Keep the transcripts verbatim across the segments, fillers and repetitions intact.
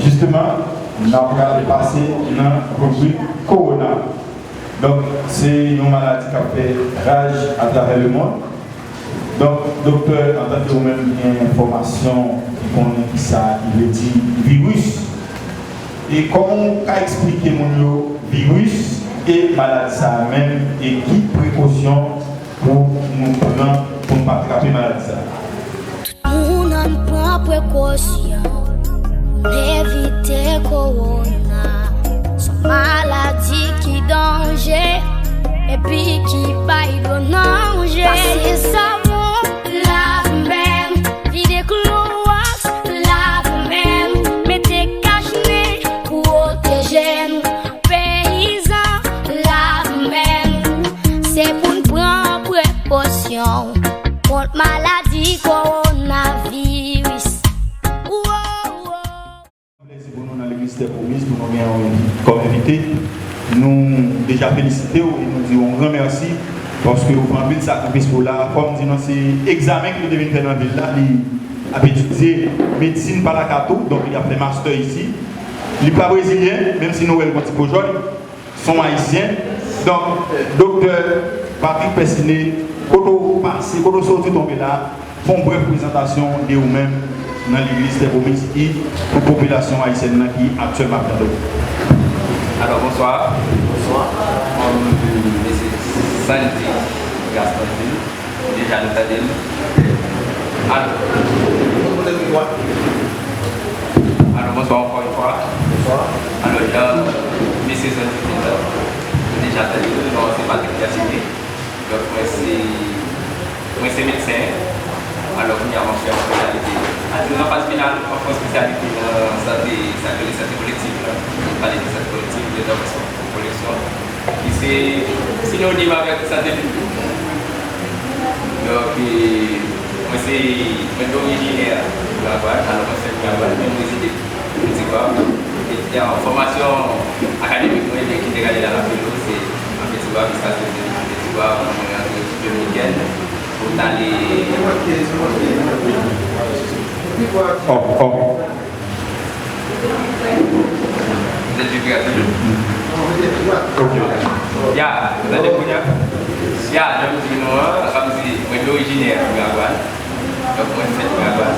Jisteman, n ap pral pase nan ribrik kowona. Donk, se yon maladi k ap fè raj atravè lemonn. Donk, doktè, antanke ou menm ki gen fòmasyon, ki konnen kisa ki vle di viris, e kòman w ka eksplike moun yo viris e maladi sa a menm, e ki prekosyon pou nou pran pou n pa trape maladi sa a? Tout moun ann pran prekosyon pou n evite kowona. Se yon maladi ki danje epi ki bay dlo nan je. Pase savon, lave men, vide klowòks, lave men, mete kach nen, pwoteje n. Peyizan, lave men, se pou n pran prekosyon kont maladi kowonaviris. Wo, wo. Plèzi pou nou nan legliz Tè Pwomiz pou nou gen w kòm envite. Nou deja felisite w e nou di w yon gran mèsi paske w fè anpil sakrifis pou w la. Kòm di nou, se egzamen ke li te vin fè nan vil la. Li ap etidye medsin pa lakato, donk li ap fè mastè isi. Li pa brezilyen, menm si nou wè l gon ti po jòn. Se yon ayisyen. Donk, doktè Patrick Percinet, kote w pase, kote w soti tonbe la, fè yon brèf prezantasyon de ou menm nan legliz Tè Pwomiz I pou popilasyon ayisyèn nan ki aktyèlman ap tande w. Alò, bonswa. Bonswa. Bon, mesye Sandy Gaston Gilles. Deja nou tande l. Alo. Alo, bonswa ankò yon fwa. Bonswa. Alo, jan mesye Sandy di l, nou deja tande l, non, se Patrick Percinet. Donk, mwen se, mwen se medsen. Alò, kounye a, m ap fè yon espesyalite. Aktyèlman, faz final, m ap fè yon espesyalite nan sante, sa yo rele sante kolektif la. M pale de sante kolektif, de entèvansyon kolektif. Ki se sinonim avèk sante piblik. Donk, e, mwen se, mwen te orijinè Miragwàn, alò mwen fèt Miragwàn, men mwen rezide Pitigwav. E, e, fòmasyon akademik mwen, ebyen, ki te gade nan lafilo, se an Pitigwav, jiskaske mwen te Pitigwav, mwen rantre Repiblik Dominikèn, pou m t ale. Oh, oh. Vous êtes du Brésil? Ok. Ya, nou tande kounye a? Ya, jan m di nou an, kòmsi mwen te orijinè Miragwàn. Donk, mwen fèt Miragwàn.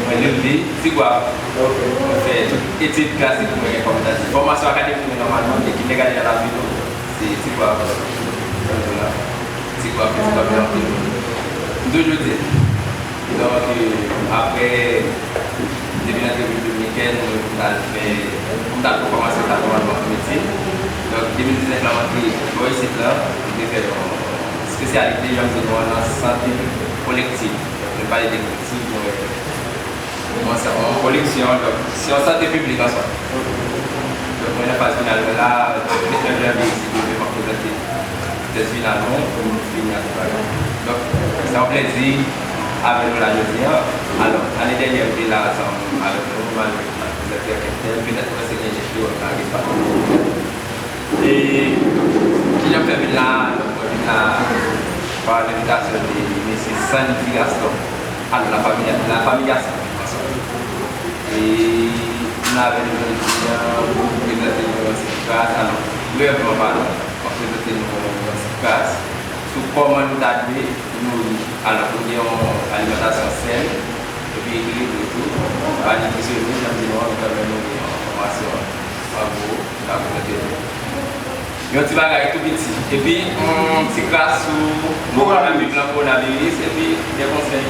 Mwen leve Tigwav. Mwen fè tout etid klasik mwen kòm ta di. Fòmasyon akademik mwen nòmalman, e ki te gade nan lafilo, se Tigwav. Tigwav, Tigwav, Tigwav. M toujou di l. Donk, e, apre, depi nan Repiblik Dominikèn, mwen t al fè, mwen t al pou fòmasyon, t al fòmasyon pou medsin. Donk, de mil diznèf la, mwen te bò isit la, mwen te fè yon espesyalite, jan m di nou an, nan sante kolektif. Donk, nou pale de kolektif, mwen, mwen se yon koleksyon, donk, se yon sante piblik an swa. Donk, mwen nan faz final mwen la, depi janvye, si Dye vle, m ap prezante tèz final mwen pou m fini ak bagay. Donk, se yon plèzi avè nou la jodi a. Alò, ane dènyè, m te la ansanm avèk nou, m al prezante ak entèl, petèt mwen se gen jèf yo, an lage pa. E, kijan m fè vin la? Donk, mwen vin la pa lenvitasyon de mesye Sandy Gaston. Alò, la famille, la famille Gaston, ansanm. E, nou avè nou jodi a pou nou prezante nou yon ti kras, alò, brèvman palan, m ap prezante nou yon ti kras sou kòman nou ta dwe nouri. Alò, pou gen yon alimantasyon sèn, epi ekilibre tou, pa nitrisyonis, jan m di nou an, nou kanmenm nou gen yon fòmasyon an gwo, nou ta prezante nou. Yon ti bagay tou piti. Epi, yon ti kras sou kowonavi-, plan kowonaviris, epi de konsèy.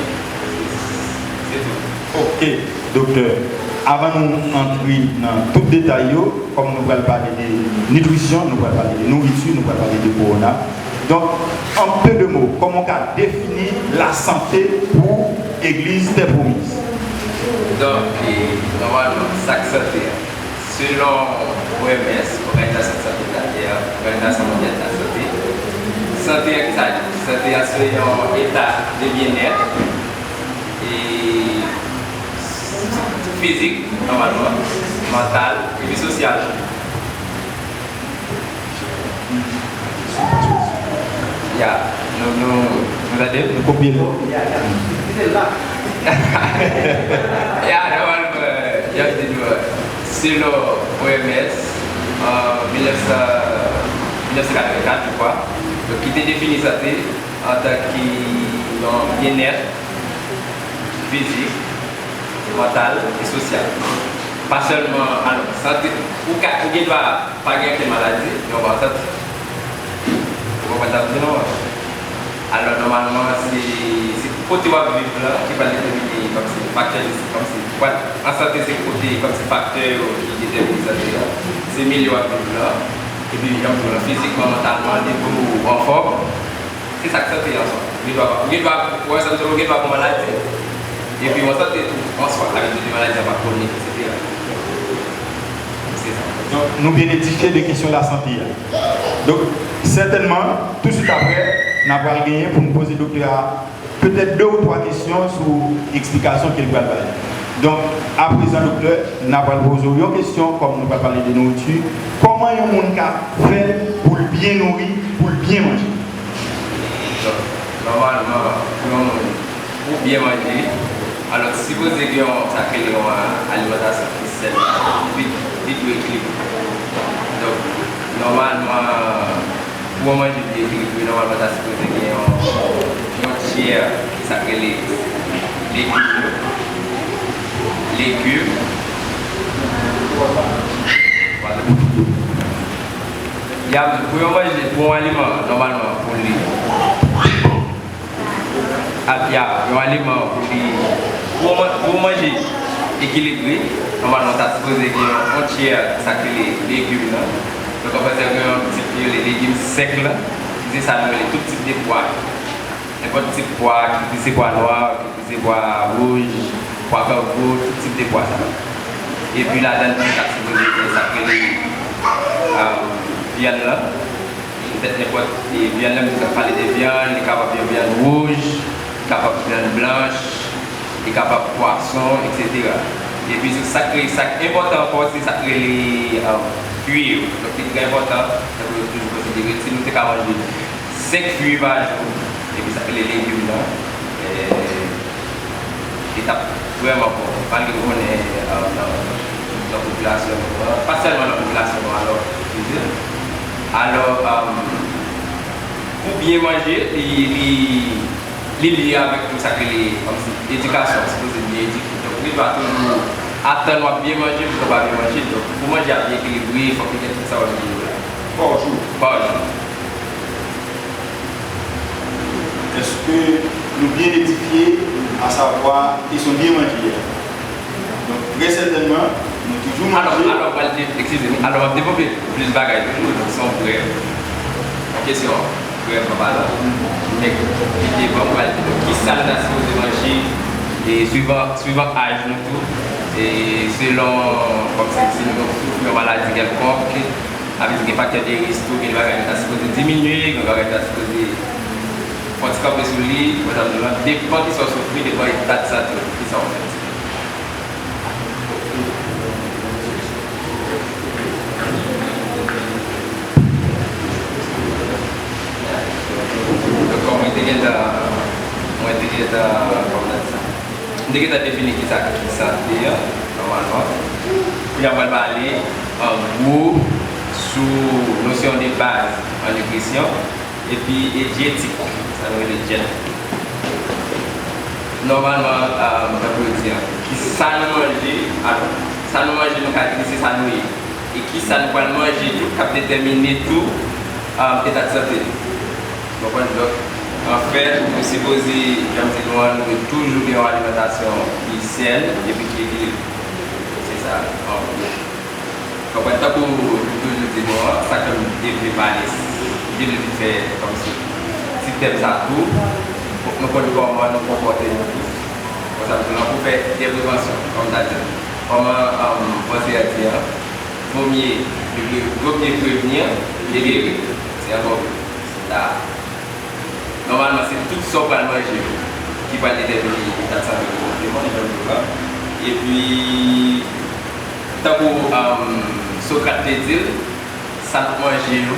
Se tou. Ok, doktè. Avan nou antre nan tout detay yo, kòm nou pral pale de nitrisyon, nou pral pale de nouriti, nou pral pale de kowona. Donk, an pe de mo, kòman w ka defini lasante pou Egliz Tè Pwomiz? Donk, e, nòmalman, sa k sante a? Selon O M S, Òganizasyon Sante Planetè, Òganizasyon Mondyal Lasante, sante a ki sa li? Sante a se yon eta de byennèt e fizik, nòmalman, mantal, epi sosyal. Ya, nou, nou, nou tande? Nou kopye l. Ya, ya. Ya, nòmalman, ya, m te di w, Selon O M S, an mil nèf san, mil nèf san katrevennkat, je crois, donk, ki te defini sante antanke yon byennèt fizik, mantal e sosyal. Pa sèlman, alò, sante, ou ka, ou gen dwa pa gen okenn maladi, men ou pa an sante. Ou konprann sa m di non? Alò, nòmalman, se, se kote w ap viv lan ki pral detèmine kòmsi faktè de, kòmsi, ou pral an sante, se kote, kòmsi, faktè yo ki detèmine sante a. Se milye w ap viv lan, epi jan m di w lan, fizikman, mantalman, depi w anfòm, se sa k sante an swa. Ou gen dwa, ou gen dwa, ou wè sa m di w, ou gen dwa gon maladi, epi w an sante tou, an swa, sa vle di maladi an pa kwonik, etsetera. Se sa. Donk, nou byen edifye de kesyon lasante a. Donk, sètènman, tousuit aprè, n a pral genyen pou n poze doktè a petèt de ou twa kesyon sou eksplikasyon ke l pral bay. Donk, aprezan, doktè, n a pral poze w yon kesyon, kòm nou pral pale de nouriti. Kòman yon moun ka fè pou l byen nouri, pou l byen manje? Donk, nòmalman, pou yon moun pou byen manje, alò, sipoze gen yon, sa k rele yon alimantasyon ki sèn, li, li dwe ekilibre. Donk, nòmalman, pou yon manje byen ekilibre, nòmalman, ta sipoze gen yon, yon tyè sa k rele legim yo. Legim. Ya, pou yon manje, pou yon aliman, nòmalman, pou li, a, ya, yon aliman pou li, pou yon man-, pou yon manje ekilibre, nòmalman, ta sipoze gen yon tyè sa k rele legim nan. Donk, anfèt, gen yon tip yo rele legim sèk lan, ki se sa nou rele tout tip de pwa. Nenpòt tip pwa, ki se pwa nwa, ki se pwa wouj, pwa kango, tout tip de pwa sa yo. Epi ladan l tou, ta sipoze gen sa k rele, um, vyann lan. Petèt nenpòt, e, vyann lan, nou ka pale de vyann, li kapab yon vyann wouj, li kapab vyann blanch, li kapab pwason, etsetera. Epi sa k, sa k enpòtan ankò, se sa k rele, um, fwi yo. Donk, li trè enpòtan, tankou yo toujou konsidere, si nou te ka manje senk fwi pa jou, epi sa k rele legim nan, e, li t ap vrèman bon, malgre nou konnen, e, nan, nan popilasyon nou an, pa sèlman nan popilasyon nou an, alò, eskize m. Alò, um, pou byen manje, li, li, li lye avèk tou sa k rele, kòmsi, edikasyon, sipoze byen edike. Donk, ou gen dwa toujou atann w ap byen manje, poutan w pa byen manje. Donk, pou manje a byen ekilibre, fòk li gen tout sa w ap di yo la. Pa jou. Pa jou. Èske nou byen edifye, asavwa kesyon byen manje a? Donk, trè sètènman, nou toujou manje. Alò, alò, m pral de-, eskize m, alò, m ap devlope plis bagay toujou, donk, se yon brèf, yon kesyon brèf an palan. Men, ki devan, m pral di nou kisa nou ta sipoze manje, e swivan, swivan aj nou tou, e selon, kòmsi, si nou soufri yon maladi kèlkonk, sa vle di gen faktè de risk tou, gen de bagay nou ta sipoze diminye, gen bagay nou ta sipoze fè ti kanpe sou li, pa egzanp, devan, depan kisa w soufri, devan eta de sante w, kisa w fè. Donk, kòm mwen te gentan, mwen te gentan, kòman n ap di sa? M te gentan defini kisa ki sante an, nòmalman. Kounye a, m pral pale, an gwo, sou nosyon de baz an nitrisyon, epi, e, dyetik, sa nou rele dyèt. Nòmalman, a, tankou yo di an, ki sa nou manje, alò, sa nou manje, nou ka di se sa nou ye. E ki sa nou pral manje tou, k ap detèmine tou, a, eta de sante nou. Konprann? Donk, anfèt, nou sipoze, jan m di nou an, nou dwe toujou gen yon alimantasyon ki sèn epi ki ekilibre. Se sa, an gwo. Konprann? Tankou nou toujou di nou an, sa k fè m te vle pale, vin vit fè kòmsi ti tèm sa tou, pou nou konn kòman nou konpòte nou tou. Konsa, nou pou fè de prevansyon, kòm m ta di. Kòman, um, fransè a di an, vaut mieux, vaut mieux prévenir que guérir. Se ankò sa. Nòmalman, se tout sa w pral manje yo ki pral detèmine eta de sante w kòrèkteman, jan m di w la. Epi, tankou, um, Sokrat te di l, sa n ap manje yo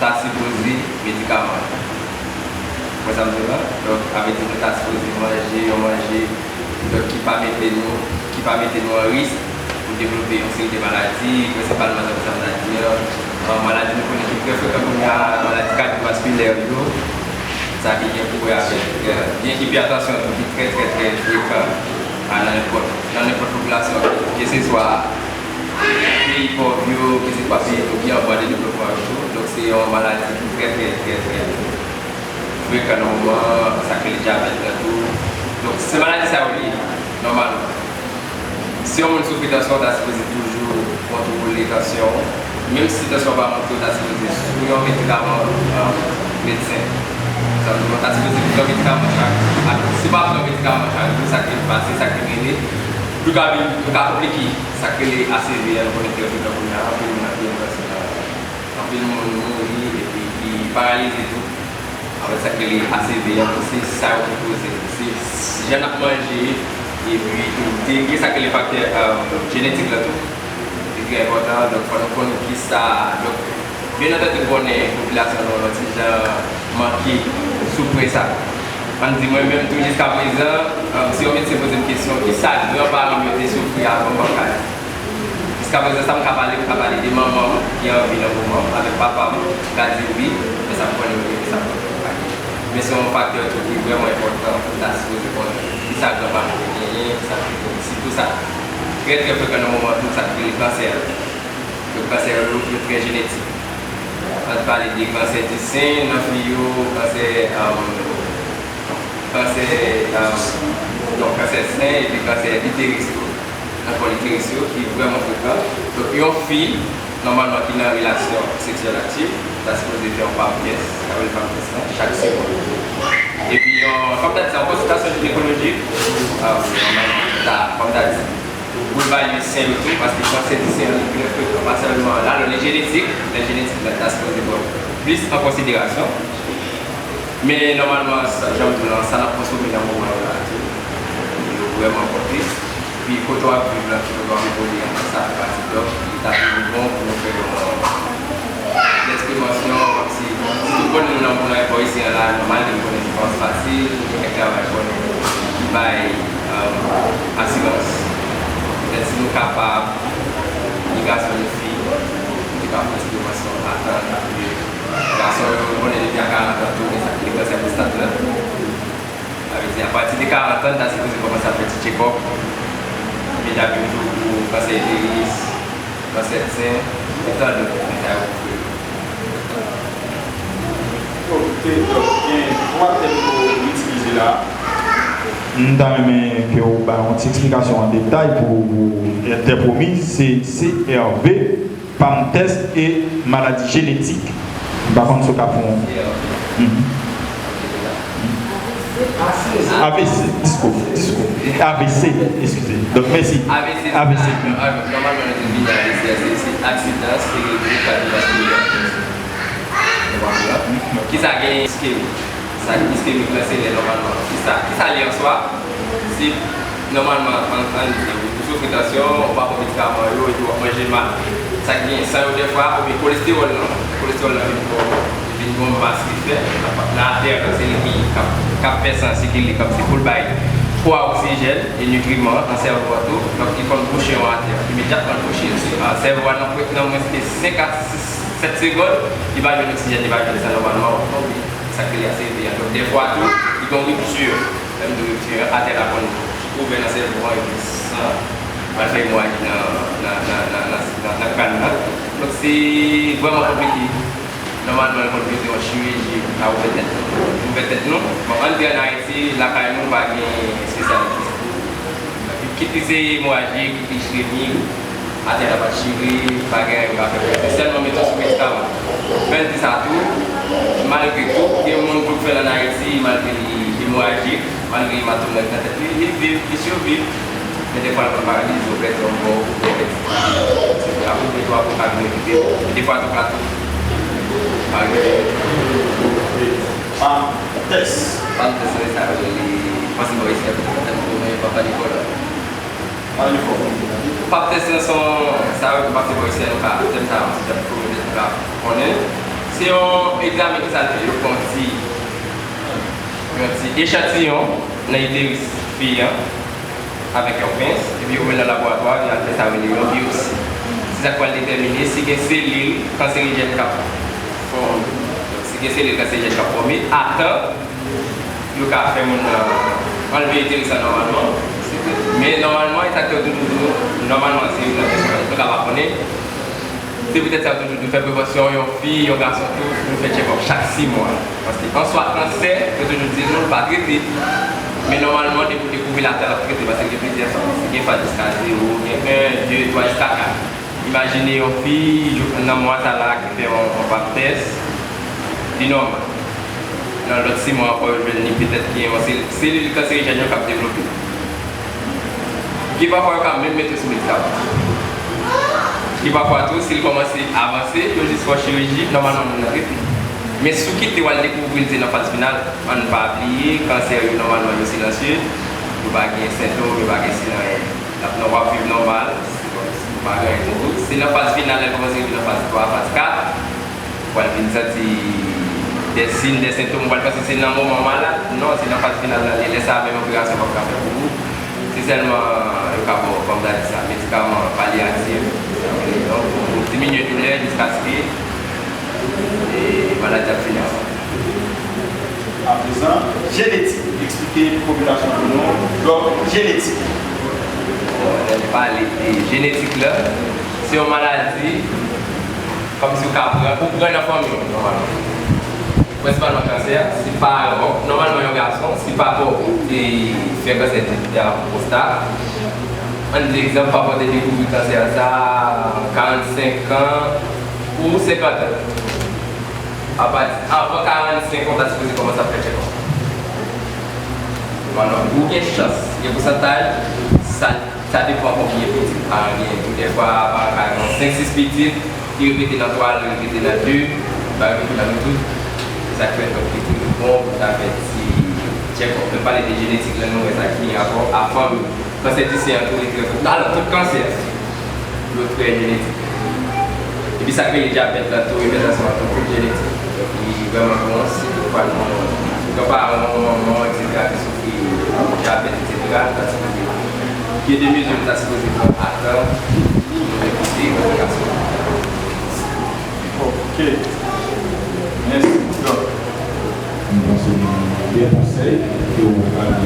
ta sipoze medikaman yo. Konprann sa m di w la? Donk, sa vle di nou ta sipoze manje yon manje, donk, ki pa mete nou, ki pa mete nou an risk, Yo devlope yon seri de maladi, prensipalman, tankou sa m ta di an, an maladi nou konnen ki trè frekan kounye a, maladi kadyovaskilè yo, sa ki gen pou wè avèk, euh, gen ipertansyon tou ki trè, trè, trè frekan a, nan nenpòt, nan nenpòt popilasyon, keseswa peyi pòv yo, keseswa peyi tou ki an vwa de devlopman yo tou. Donk, se yon maladi ki trè, trè, trè, trè frekan nan moman, sa k rele dyabèt la tou. Donk, se maladi sa yo li ye, nòmalman. Si yon moun soufri tansyon, w ta sipoze toujou kontwole tansyon w. Menm si tansyon w pa monte, w ta sipoze sou yon medikaman, euh, medsen. Sa vle di, w ta sipoze pran medikaman chak jou. Atò, si w pa pran medikaman chak jou, sa k pase, sa k rele, nou ka vin, nou ka konplike. Sa k rele A C V a, nou konnen trè frekan kounye a, anpil moun ap gen tansyon. Anpil moun mouri epi ki paralize tou. Anfèt, sa k rele A C V a, se sa yo ki koze l. Se jan n ap manje, epi tou, te gen sa k rele faktè, euh, jenetik la tou. Li trè enpòtan, donk, fò nou konn kisa, donk, byen antandi, nou konnen popilasyon nou an ti jan manke sou pwen sa. Ann di mwen menm tou, jiskaprezan, euh, si yon medsen poze m kesyon, kisa granparan m yo te soufri avan m, m p ap ka di. Jiskaprezan, sa m ka pale, m ka pale de manman m ki an vi nan moman m, avèk papa m, m ka di wi, men sa m konnen wi, men sa m konnen pa. Men se yon faktè tou ki vrèman enpòtan pou n ta sipoze konnen kisa granparan nou te genyen, kisa, sitou sa trè, trè frekan nan moman tou, sa ki rele kansè. Donk, kansè yo, yo trè jenetik. Ann pale de kansè di sen nan fi yo, kansè, um, kansè, um, non, kansè sen epi kansè iteris yo, nan kòl iteris yo, ki vrèman frekan. Donk, yon fi, nòmalman, ki nan relasyon seksyèl aktif, ta sipoze fè yon pap tès, sa yo rele pap tès lan, chak sis mwa. Epi, yon, kòm ta di sa, yon konsiltasyon jinekolojik, um, nòmalman, ta, kòm ta di, pou evalye sen yo tou, paske kansè di sen an li trè frekan, pa sèlman la, lè li jenetik, lè jenetik la, ta sipoze pran plis an konsiderasyon. Men nòmalman, sa, jan m di w lan, sa n ap konsome nan moman yo la tou, yo vrèman konte. Epi kote w ap viv lan, kote w ap evoliye an, sa fè pati. Donk, li ta vin bon pou nou fè yon Lèsprimansyon, kòmsi, sitou konnen nou nan, nan epòk isi an la, nòmal ke nou konnen se pa yon fasil, nou gen kèk travay konnen ki bay, um, asirans. Petèt si nou kapab, ni gason ni fi, nou te ka fè yon ti prevansyon a tan, paske gason yo, nou konnen depi a karant an tou, gen sa ki rele kansè pwostat la. Sa vle di, apati de karant an, n ta sipoze kòmanse ap fè ti tchekòp, medam yo tou pou kansè iteris, kansè sen, e tan dòt, men sa yo pou fè yo. Ok, donk, gen twa tèm ke w itilize la. M ta renmen ke w bay yon ti eksplikasyon an detay pou Terre Promise, se C R V, pam tès e maladi jenetik. M pa konn si w ka fè yon. Mhm. A V C, disko, disko. A V C, eskize. Donk, mèsi. A V C, A V C. Nòmalman, nou te vini A V C, se, se aksidan serebro-kadyovaskilè. Ou konprann? Kisa gen iskemi? Sa ki iskemik lan, se lè nòmalman. Kisa, kisa li an swa? Se nòmalman, an, an, ou soufri tansyon, ou pa pran medikaman yo, epi w ap manje mal. Sa ki gen san yo dèfwa, oubyen kolestewòl lan. Kolestewòl lan vin twò, vin gon mas ki fè, nan atè lan, se li ki k ap, k ap fè san sikile kòmsi pou l bay po a oksijèn e nitriman nan sèvo a tou. Donk, li konn bouche yon atè. Imedyatman l bouche, se, a, sèvo a nan, nan mwens ke senk a sis, sèt segond, li pa jwenn oksijèn, li pa jwenn san nòmalman, ou tonbe. Sa k rele A C V a. Donk, dèfwa tou, li gen yon ripti. Lè m di ripti, atè la konn ouvè nan sèvo a, epi san pral fè emoraji nan, nan, nan, nan, nan, nan, nan kràn nan. Donk, se vrèman konplike. Nòmalman, nou konn bezwen yon chiriji pou ka ouvè tèt nou. Ouvè tèt nou. Bon, antre ann Ayiti, lakay nou, pa gen espesyalis pou. Kit li se emorajik, kit li iskemik, atè la pa t chire, pa gen anyen yo ka fè pou li. Se sèlman mete w sou medikaman. Menm di sa tou, malgre tou, gen moun tou k fè l ann Ayiti, malgre li emorajik, malgre ematòm nan nan tèt li, li viv, li siviv. Men defwa l konn paralize, ou pèdi yon bò, ou pèdi, etsetera. Ou gen dwa pou w ka vin rekipe. Defwa tou ka tou. Pa rive. Pam tès. Pam tès, se sa yo rele, pase bò isi a, tèm konnen, papa Nikola. Pale fò pou nou. Pap tès lan se yon, sa yo ki pase bò isi a, nou ka, tèm sa yo, se tèm konnen, nou ka konnen. Se yon egzamen ki sa l fè, yo pran ti, yon ti echantiyon nan iteris fi an. avèk yon pens, epi yo voye l nan laboratwa, yo al fè sa yo rele yon biyopsi. Se sa k pral detèmine si gen selil kanserijèn k ap fòme. Si gen selil kanserijèn k ap fòme, atan, yo ka fè moun nan anlve itèris la nòmalman. Men nòmalman, e sa k fè yo toujou di nou, nòmalman, se youn nan kesyon nou ka pa konnen. Se poutèt sa yo toujou di fè prevansyon, yon fi, yon gason tou, pou nou fè tchèkòp chak sis mwa. Paske answa kansè, yo toujou di nou l pa trete. Men nòmalman, depi w dekouvri l atè, l ap trete, paske l gen plizyè faz. Gen faz jiska zewo, gen en, de, twa, jiska kat. Imajine yon fi, jou, nan mwa sa la, ki fè yon, yon pap tès, li nòmal. Nan lòt sis mwa ankò, yo jwenn li petèt gen yon sel, selil kanserijèn yo k ap devlope. Gen pafwa yo ka menm mete l sou medikaman. Gen pafwa tou, si l kòmanse avanse, yo jis fè chiriji, nòmalman moun nan trete. Men si w kite w al dekouvri l te nan faz final, ann pa bliye, kansè yo nòmalman yo silansye, yo pa gen sentòm, yo pa gen siy anyen. L ap nan, w ap viv nòmal, yo pa gen anyen ditou. Se nan faz final la, l kòmanse rive nan faz twa, faz kat. Ou pral vin santi de siy, de sentòm, ou pral panse se nan moman w malad. Non, se nan faz final la, lè sa a menm operasyon p ap ka fè pou ou. Se sèlman, yo ka ba w, kòm m ta di sa, medikaman palyatif, sa yo rele, donk, pou diminye doulè jiskaske, e, maladi a ap fini ansanm. Aprezan, jenetik. Eksplike popilasyon pou nou, donk, jenetik. Bon, lè n pale de jenetik la, se yon maladi kòmsi ou ka pran, ou pran nan fanmi w, nòmalman. Prensipalman kansè, si paran w, nòmalman yon gason, si papa w te fè kansè de, de pwostat, ann di egzanp, papa w te dekouvri kansè sa a karannsenk an ou senkant an. Apati, avan karannsenk an, w ta sipoze kòmanse ap fè tchèkòp. Ou gen chans, gen pousantaj, sa, sa depann konbyen pitit paran genyen tou. Dèfwa, paran ka gen senk, sis pitit, li repete nan twa, li repete nan de, li pa repete nan tout. Se sa k fè, donk, li toujou bon pou ta fè ti tchèkòp. Lè n pale de jenetik la, nou wè sa ki gen rapò a fanmi. Kansè di sen an tou, li trè, alò, tout kansè, yo trè jenetik. Epi sa k rele dyabèt la tou, ipètansyon an tou, tout jenetik. Donk, li vrèman bon, si toutfwa nou, yon paran, yon manman, etsetera, ki soufri dyabèt, etsetera, nou ta sipoze gen de mezi nou ta sipoze pran atan pou nou evite konplikasyon. Ok. Mèsi, dòk. M panse gen de konsèy ke w pral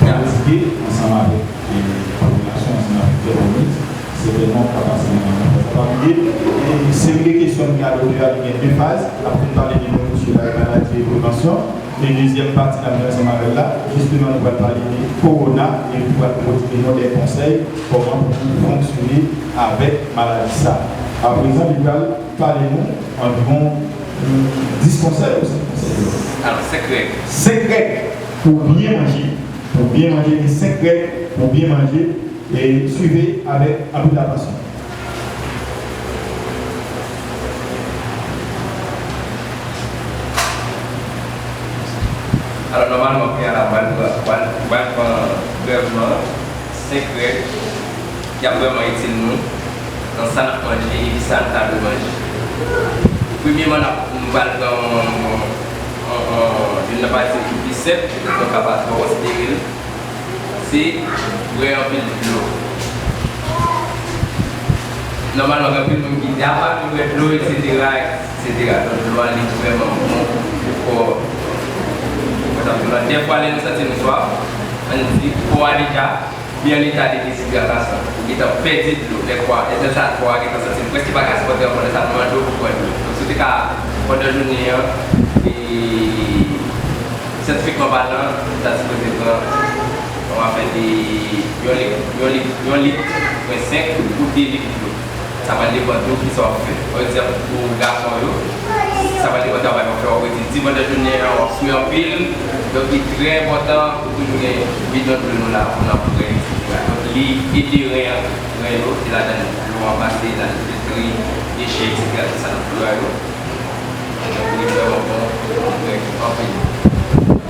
pratike ansanm avèk, e, popilasyon, ansanm avèk lè polis, sètènman w ka pase nan, nan fè sa. Pa bliye, e, seri de kesyon nou gade o delà, li gen de faz. N ap fin pale de nou sou maladi e prevansyon. E dezyèm pati n ap jwenn ansanm avè l la, jisteman, nou pral pale de kowona, e nou pral pote nou de konsèy kòman pou nou fonksyone avèk maladi sa. Aprezan, li pral pale nou anviwon, mm, dis konsèy ou senk konsèy. Alò, senk règ. Senk règ pou byen manje. Pou byen manje, gen senk règ pou byen manje. E swive avèk anpil atansyon. Alò, nòmalman, priyè a la, m pral pran, m pral, m pral pran brèvman senk règ ki ap vrèman itil nou nan sa n ap manje epi sa n ta dwe manje. Premyèman, n ap, nou pral pran yon, yon, yon, yon, youn nan pati ki pi senp, nou ka pa twò konsidere l. Se bwè anpil dlo. Nòmalman, gen anpil moun ki di, "A pa bwè dlo, etsetera, etsetera." Donk, dlo a, li vrèman bon pou kò. Dèfwa, lè nou santi nou swaf, ann di, kò a deja, li an leta de dezidratasyon. Ou gentan pèdi dlo. Lè kò a, lè sa, kò a gentan santi l prèske pa ka sipòte ankò, lè sa, l mande w pou pran dlo. Donk, si w te ka, pandan jounen an, e, Syantifikman palan, ou ta sipoze pran yon afè de yon lit, yon lit, yon lit pwen senk pou de lit dlo. Sa pral depann de kisa w ap fè. Pa egzanp, pou gason yo, sa pral depann travay w ap fè. W ap rete di pandan jounen an, w ap swe anpil. Donk, li trè enpòtan pou toujou gen bidon dlo nou la pou n ap pran, etsetera. Donk, li ede ren an, ren yo, se ladan dlo an pase, l al filtre dechè, etsetera, tout sa nan dlo a yo. Li vrèman bon, li vrèman anpil.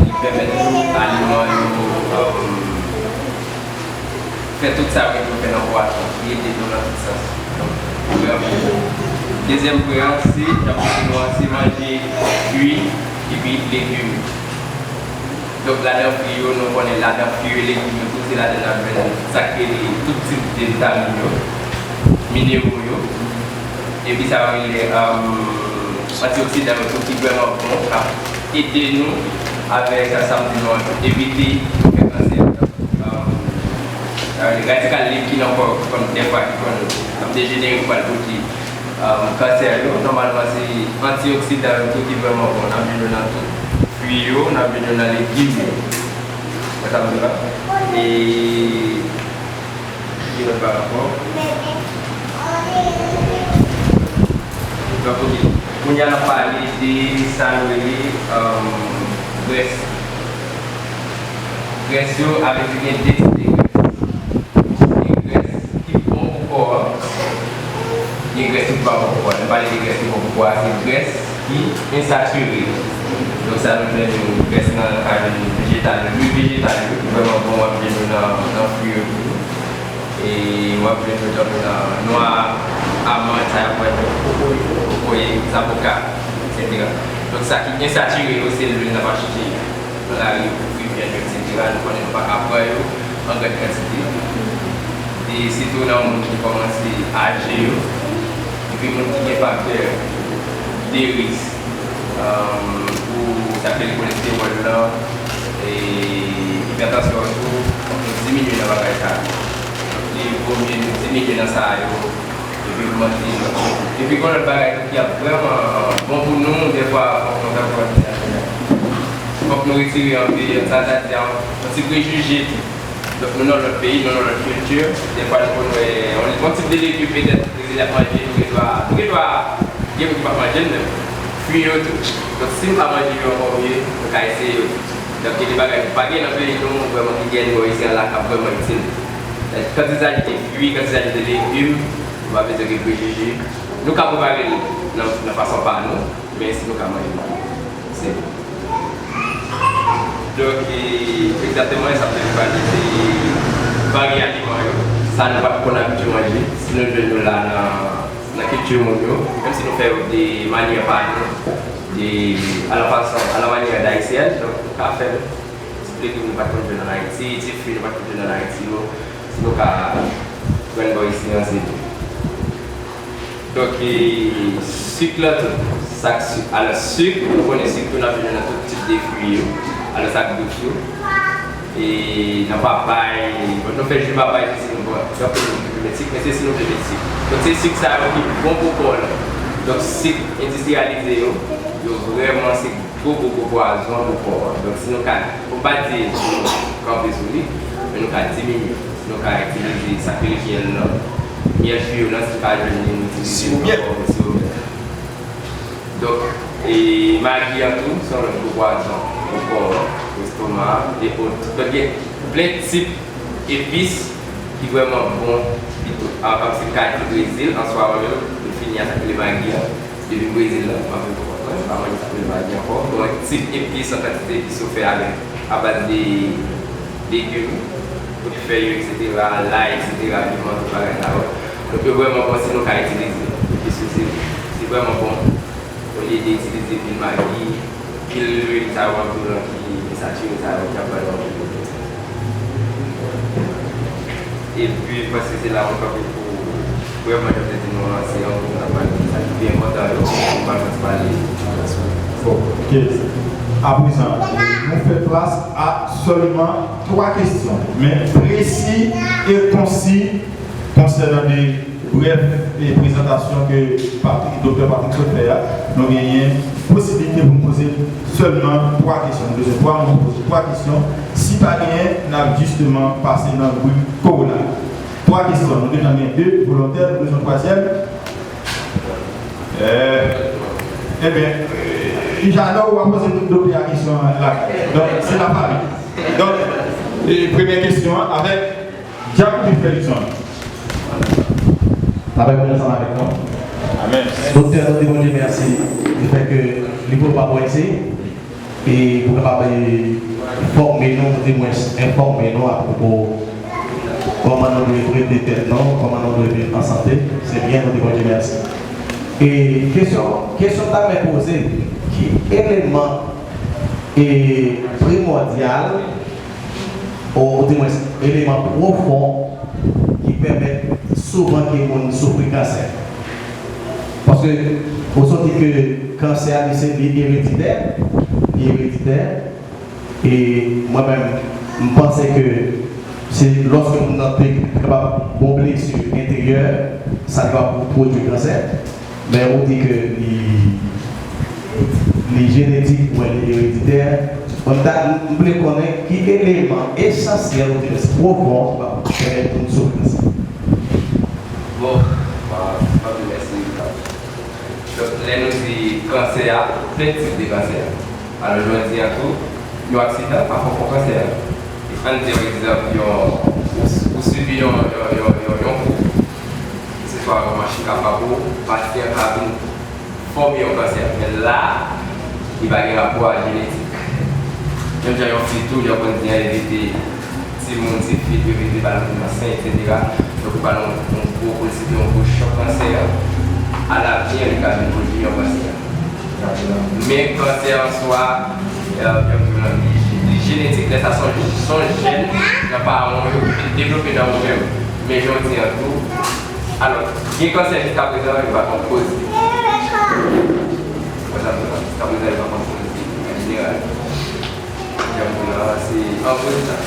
Li pèmèt tou aliman yo, um, fè tout sa yo gen pou yo fè nan kò a tou. Li ede nou nan tout sans. Donk, li vrèman bon. Dezyèm pwen an, se, jan m te di nou an, se manje fwi epi legim. Donk, ladan fwi yo, nou konnen ladan fwi yo, legim yo, tou se ladan n ap jwenn sa k rele tout tip de vitamin yo, minero yo. Epi sa yo rele antioksidan yo tou ki vrèman bon, k ap ede nou avèk sa, sa m di nou an, evite nou fè kansè. Radikal lib ki nan kò, ki konn dèfwa ki konn ap dejenere pou al pwodui kansè yo, nòmalman se antioksidan yo tou ki vrèman bon. N ap jwenn yo nan tout fwi yo, n ap jwenn yo nan legim yo. Wè sa m di la? E ki lòt bagay ankò? Donk, ok. Kounye a n ap pale de sa nou rele grès. Grès yo, avèk yo gen de tip de grès. Gen grès ki bon pou kò a, gen grès ki pa bon pou kò a. Lè m pale de grès ki bon pou kò a, se grès ki ensatire. Donk sa nou jwenn yo, grès nan, ka jwenn yo vejetal yo, lwil vejetal yo, ki vrèman bon, w ap jwenn yo nan, nan fwi yo tou. E w ap jwenn yo tankou nan nwa, amann, sa y ap manje, kokoye, kokoye, zaboka, etsetera. Donk sa ki ensatire yo, se lwil n ap achte nan lari yo, pou fri vyann yo, etsetera. Nou konnen nou pa ka pran yo an grann kantite. E sitou nan moun ki kòmanse aje yo, epi moun ki gen faktè de risk, pou sa k rele kolestewòl lan, e ipètansyon an tou, fòk nou diminye nan bagay sa yo. Li vo mye nou diminye nan sa yo, epi ogmante lòt yo. Epi gen lòt bagay tou ki ap vrèman bon pou nou, dèfwa fòk nou ta pran, fòk nou retire anpil, sa, sa di a, yon ti prejije tou. Donk nou nan lòt peyi, nou nan lòt kilti, dèfwa nou konn wè yon, yon tip de legim petèt Brezil ap manje, nou gen dwa, nou gen dwa gen moun ki p ap manje l menm. Fwi yo tou. Donk si nou ka manje yo ankò mye, nou ka eseye yo tou. Donk gen de bagay nou pa gen nan peyi nou, vrèman ki gen nou isi a la k ap vrèman itil. Kantite de fwi, kantite de legim, nou pa bezwen gen prejije. Nou ka prepare l nan, nan fason pa nou, men si nou ka manje l, se bon. Donk, e, egzakteman, sa m te vle pale, se vari aliman yo. Sa nou pa t konn abitye manje, si nou jwenn yo la nan, nan kilti moun yo, menm si nou fè yo de manyè pa nou, de, a la fason, a la manyè dayisyèn, donk, nou ka fè l. Ti legim nou pa t konn jwenn ann Ayiti, ti fwi nou pa t konn jwenn ann Ayiti yo, si nou ka jwenn bò isi an, se byen. Donk, e, sik lan tou. Sa k sik? Alò, sik, nou konnen sik tou n ap jwenn nan tout tip de fwi yo. Alò, sa k dous yo. E, nan papay, bon, nou fè ji papay tou si nou pran. Donk, nou met sik, men se si nou vle met sik. Donk, se sik sa yo ki bon pou kò nou. Donk, sik endistriyalize yo, yo vrèman se gwo, gwo, gwo pwazon pou kò a. Donk, si nou ka, fò m pa di pou nou kanpe sou li, men nou ka diminye. Si nou ka itilize sa k rele myèl lan, myèl fwi yo lan, si nou ka jwenn li, nou itilize l ankò, siwo myèl. Donk, e magi an tou, se yon lòt gwo pwazon pou kò, estoma, e ot. Donk, gen plen tip epis ki vrèman bon, ki tou, a, kòmsi m ka di Brezil, an swa menm, nou fini a sa k rele magi an. Depi Brezil la, m ap viv ankò, mwen pa manje sa k rele magi ankò. Bon, tip epis, an kantite epis yo fè avèk, abaz de legim, kot fèy yo, etsetera, lay, etsetera, piman, tout bagay sa yo. Donk, yo vrèman bon si nou ka itilize. Epis yo, se, se vrèman bon. Olye de itilize pil magi, pil lwil sa yo anpil lan ki, ki satire sa yo, ki ap bay yon anpil pwoblèm. Epi, m panse se la mwen kanpe pou vrèman, jan m te di nou an, se yon gwo travay, sa ki pi enpòtan yo, pou pa jis pale. Bon, ok. Aprezan, nou fè plas a sèlman twa kesyon, men presi e konsi konsènan de brèf e prezantasyon ke Patrick, Doktè Patrick sot fè a, nou genyen posiblite pou n poze sèlman twa kesyon. Nou bezwen twa moun pou poze twa kesyon. Si pa genyen, n ap jisteman pase nan ribrik Kowona. Twa kesyon. Nou deja gen de volontè, nou bezwen twazyèm. Euh, ebyen, Jano, w a poze tout doktè a kesyon an la. Donk, se lafanmi. Donk, e, premyè kesyon an avèk Djak Wilfredson. Avèk mwen ansanm avèk nou. Amèn. Doktè, nou di Bondye mèsi di fè ke li pran pa bò isi e pou kapab, e, fòme nou, di mwens enfòme nou apwopo kòman nou dwe trete tèt nou, kòman nou dwe viv an sante. Se byen, nou di Bondye mèsi. E kesyon, kesyon m ta renmen poze, ki eleman e primòdyal, o, oudimwens eleman pwofon ki pèmèt souvan ke moun soufri kansè. Paske ou santi ke kansè a, li se, li ereditè, li ereditè, e mwen menm, m panse ke se lòske moun nan te kapab gon blesi enteryè, sa li kapab pwodui kansè. Men ou di ke li, li jenetik oubyen li ereditè. Mwen, m ta, m vle konnen ki eleman esansyèl oubyen pwofon ki pèmèt moun soufri sa. Bon, ah, anpil mèsi. Donk, lè nou di kansè a, plen tip de kansè. Alò, jodi a tou, yon aksidan pa fè w fè kansè. Ann di, pa egzanp, yon, ou, ou sibi yon, yon, yon, yon, yon kou. Keseswa yon machin ka frape w, pati an ka vin fòme yon kansè. Men la, li pa gen rapò a jenetik. Menm jan yon fi tou, jan w konn di an, evite timoun, tifi, evite ba l moun ansent, etsetera. Donk, ou pa nan yon gwo, pou l site yon gwo chòk kansè, alavni, li ka vin pwodui yon kansè. Men kansè an swa, euh, jan m di w lan, li, li jenetik, lè sa se yon, se yon jèn nan paran w yo ki vin devlope nan ou menm. Men jan w di an tou, alò, gen kansè jiskaprezan, yo pa konn koz li. Wè sa m di w lan, jiskaprezan, yo pa konn koz li, an jeneral. Jan m di w lan, se an gwo sa.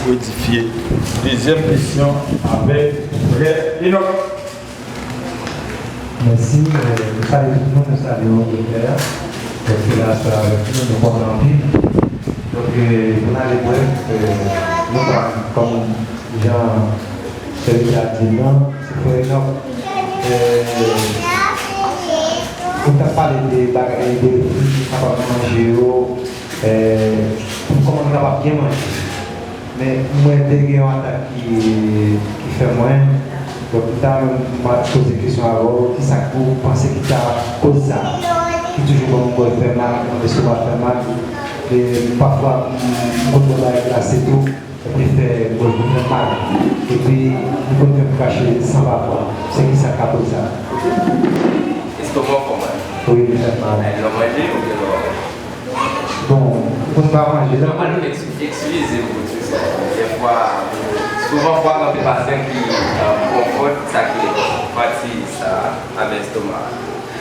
Modifye. Dezyèm kesyon avèk frè Enòk. Mèsi, euh, nou salye tout moun, nou salye w, doktè a. Paske la, sa, nou, nou kontan anpil. Donk, euh, pou n ale brèf, euh, nou pa, kòm jan sèvitè a di l lan, se frè Enòk. Euh, ou t ap pale de bagay, de fwi kapab manje yo, euh, pou kòman nou kapab byen manje. Men mwen te gen yon atak ki, ki fè mwen. Donk, m ta renmen poze kesyon avè w, kisa k ou panse ki ta koz sa? Ki toujou ban m kò fè mal, ban m estomak fè mal. E pafwa, m, m konn bwè bagay glase tou, li fè gòj mwen fè mal. Epi, m konn fè m krache san pafwa. Se kisa k ka koz sa? Estomak fè w mal? Wi, li fè m mal. Lè w manje oubyen lè w Bon, pou n pa manje la. Eskize m pou ti sa. Dèfwa, souvan fwa, gen anpil pasyan ki, euh, konfonn sa ki pati sa avè estomak.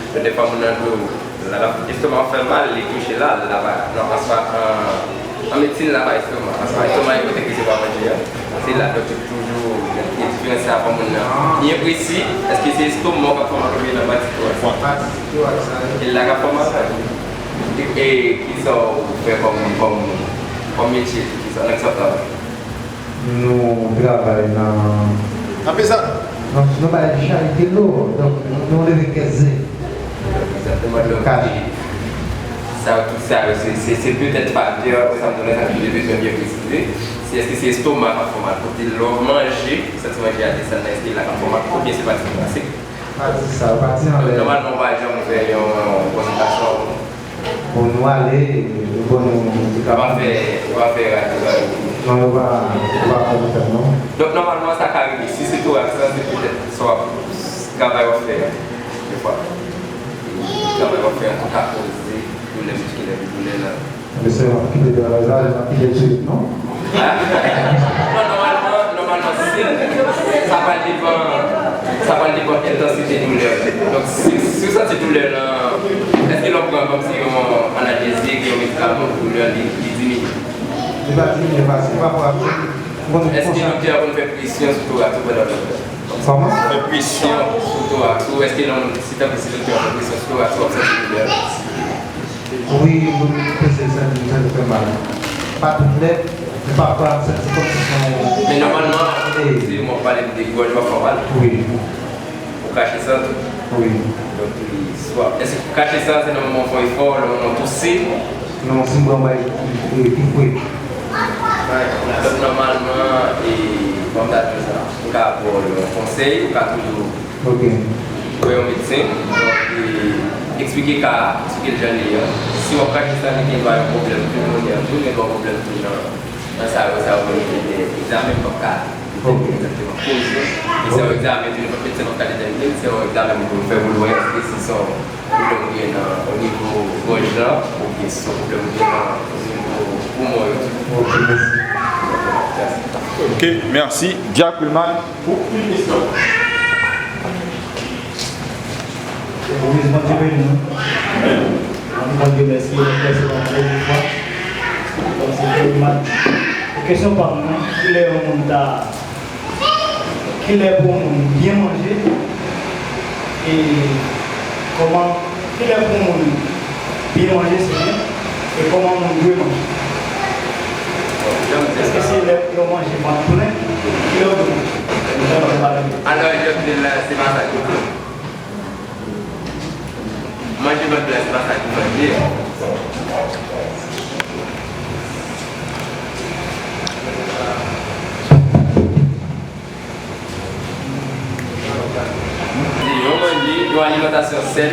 Donk, dèfwa, moun nan di w, la, la, estomak fè mal, li touche la, la pa, non, anfwa, an, an medsin, la pa estomak. Anfwa, estomak, e kote ki se pa manje a. Se la, donk, toujou, gen diferans sa pou moun nan. Byen presi, èske se estomak k ap fè mal oubyen nan pati torak? Pati torak sa. E la k ap fè mal? E, e kisa w fè kòm, kòm, kòm metye tou? Kisa, nan kisa w travay? Nou travay nan... Nan pezan? Nan, nou bay charite lou, donk, nou leve kèze. Egzakteman, donk, sa, tout sa yo, se, se, se petèt faktè, sa m di w la, sa m te bezwen byen presize. Se, èske se estomak k ap fè w mal? Kote lè w manje, ou santi manje a desann nan, èske la k ap fè w mal, oubyen se pati ki pase? Pati sa, pati anlè. Nòmalman, ou pa janm fè yon konsètasyon. Bon, nou ale, yo ban nou medikaman. Yo pa fè, yo pa fè radyo, radyo. Non, yo pa, yo pa fè nou fè, non. Donk, nòmalman, sa ka rive. Si se toraks lan, se petèt sa w ap travay w ap fè a, dèfwa. Travay w ap fè a tou ka koze doulè miskilè, doulè nan Mesye, m ap kite travay sa, m ap kite l sou non. Non, nòmalman, nòmalman, si, sa pral depann, sa pral depann entansite doulè. Donk, si, si w santi doulè lan, èske lè w pran kòmsi yon analjezik, yon medikaman pou doulè, li, li diminye? Li pa diminye fasil, pafwa, m konn... Èske doktè a konn fè presyon sou toraks ou pandan w ap fè? Kòman? Fè presyon sou toraks ou, èske nan, si tankou si doktè a fè presyon sou toraks ou, w ap santi doulè? Wi, mwen peze santi, santi fè mal. Pa tout nèt, men pafwa m santi kòmsi se yon... Men nòmalman, se mwen pale de gòj w ap fè mal. Wi. Ou krache san tou. Wi. Donk, li swa, èske krache san se nan moman w fè efò, nan moman w touse? Non, si m pran bagay ki, ki, ki fre. Donk, nòmalman, e, kòm ta di sa, m ka ba w yon konsèy, ou ka toujou... Ok. Wè yon medsen, donk, e, eksplike ka a, eksplike l jan li ye a. Si w ap krache san, li gen dwa yon pwoblèm pulmonè tou, li gen dwa yon pwoblèm tou nan, nan sa yo, sa yo rele de egzamen, m p ap ka detèmine egzakteman koz yo. Men se yon egzamen tou, nenpòt medsen p ap ka detèmine. Se yon egzamen pou nou fè pou nou wè èske si se yon pwoblèm ki gen nan, o nivo gòj lan, oubyen si se yon pwoblèm ki gen nan, o nivo poumon yo. Ok, mèsi. Ok, mèsi. Jack Wilman, pou yon kesyon. Wi, Bondye beni nou. Ann Bondye mèsi, nou fè se yon dènye fwa. Donk, se Jerry Max. Kesyon pa m nan, kilè yon moun ta, kilè pou yon moun byen manje? E kòman, kilè pou yon moun byen manje, se byen? E kòman yon moun dwe manje? Èske se lè yo manje vant plen? Kilè yo dwe manje? Alò, jodi la, se pa sa ki Manje vant plen se pa sa ki manje. Yon manje, yon alimantasyon sèn,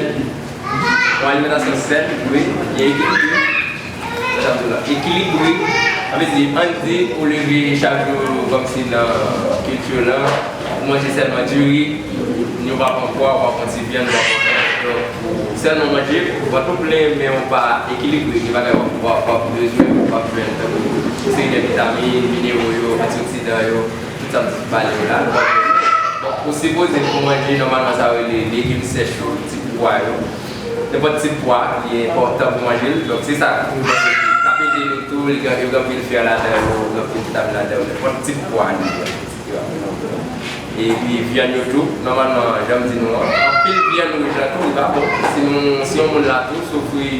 yon alimantasyon sèn, dwe, byen ekilibre. Ekilibre, sa vle di, ann di, ou leve chak jou kòmsi nan kilti w lan, ou manje sèlman diri, ou pa pran pwa, ou pa pran ti vyann, ou pa pran, donk, ou sèlman manje, vant ou plen, men ou pa ekilibre, gen bagay w ap, w ap, w ap bezwen, ou p ap jwenn, tankou yon seri de vitamin, minero yo, antioksidan yo, tout sa m pale yo la, nou p ap jwenn. Donk, ou sipoze pou manje, nòmalman, sa yo rele legim sèch yo, ti pwa yo. Nenpòt ti pwa, li enpòtan pou manje l. Donk, se sa, mwen panse ki k ap ede nou tou, li gen, yo gen anpil fè ladan yo, gen anpil vitamin ladan yo, nenpòt ti pwa li ye, etsetera. Epi vyann yo tou, nòmalman, jan m di nou an, anpil vyann wouj la tou, li pa bon. Si nou, si yon moun la tou soufri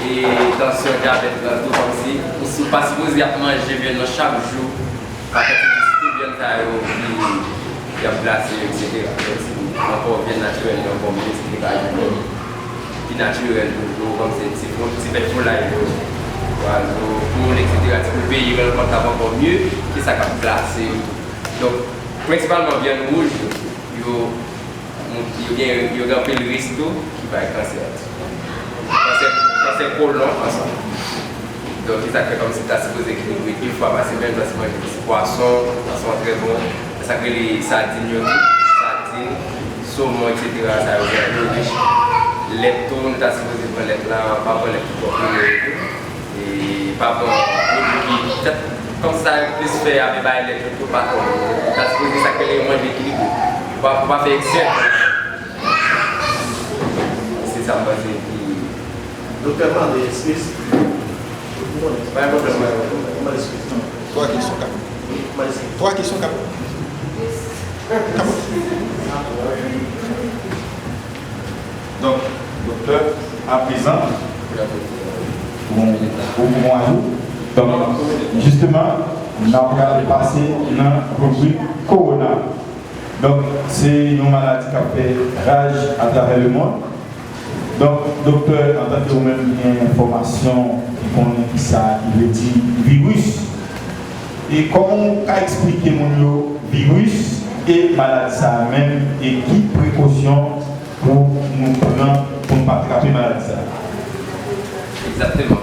e tansyon, dyabèt la tou, kòmsi, ou si, ou pa sipoze ap manje vyann nan chak jou, pa kantite, sitou vyann sa yo ki, ki ap glase yo, etsetera. Menm si ankò vyann natirèl yo ankò mye, se te ka jwenn pi natirèl toujou, kòm se ti fo-, ti bèt folay yo, pwazo, poul, etsetera. Ti poul peyi yo, ankò t ap ankò mye ke sa k ap glase yo tou. Donk, prensipalman vyann wouj yo, yo, yo gen, yo gen anpil risk tou ki bay kansè. Kansè, kansè kolon ansanm. Donk, se sa k fè kòmsi ta sipoze ekilibre de fwa pa semèn, nou ta sipoze manje plis pwason, pwason an trè bon. Sa k rele sadin yo tou, sadin, somon, etsetera, sa yo gen anpil rich. Lèt tou, nou ta sipoze pran lèt la, pa pran lèt ki twò klore yo tou. E pa pran pwodui ki, kòmsi sa plis fè a, men bay lèt yo tou pa twò. Ou ta sipoze sa k rele yon manje ekilibre. Ou pa, ou pa fè eksè. Se sa m panse ki Doktè, m mande eskiz. Ou konnen, se pa yon pwoblèm, mwen, mwen mande eskiz. Twa kesyon k ap. Mwen mande eskiz. Twa kesyon k ap. K ap. Donk, doktè, aprezan, bon, bon, bon ajou. Donk, jisteman, n ap pral pase nan ribrik kowona. Donk, se yon maladi k ap fè raj atravè lemonn. Donk, doktè, antanke ou menm ki gen enfòmasyon, ki konnen kisa ki vle di viris, e kòman w ka eksplike moun yo viris e maladi sa a menm, e ki prekosyon pou nou pran pou n pa trape maladi sa a? Egzakteman.